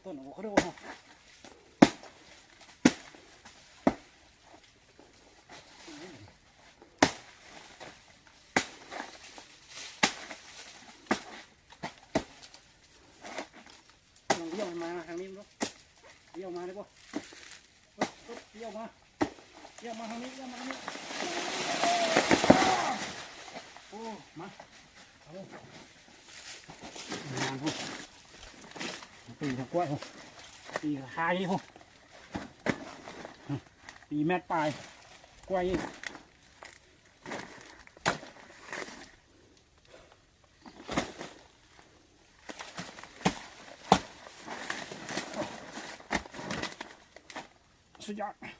ຕົ້ນໂອຄາໂດເຮົາ ລອງລ້ຽວໃຫ້ມາທາງນີ້ເບິ່ງດູ ລ້ຽວມາໄດ້ບໍ່? ເອີ ເອີ ລ້ຽວມາ ລ້ຽວມາທາງນີ້ ລ້ຽວມາທາງນີ້ ໂອ້ ມາ ເອົາ ງາມພຸ້ນ ປີທາງກ້ວຍພຸ້ນ ປີຄາຍພຸ້ນ ປີແມັດປາຍ ກ້ວຍອີກ ສຸດຍອດ.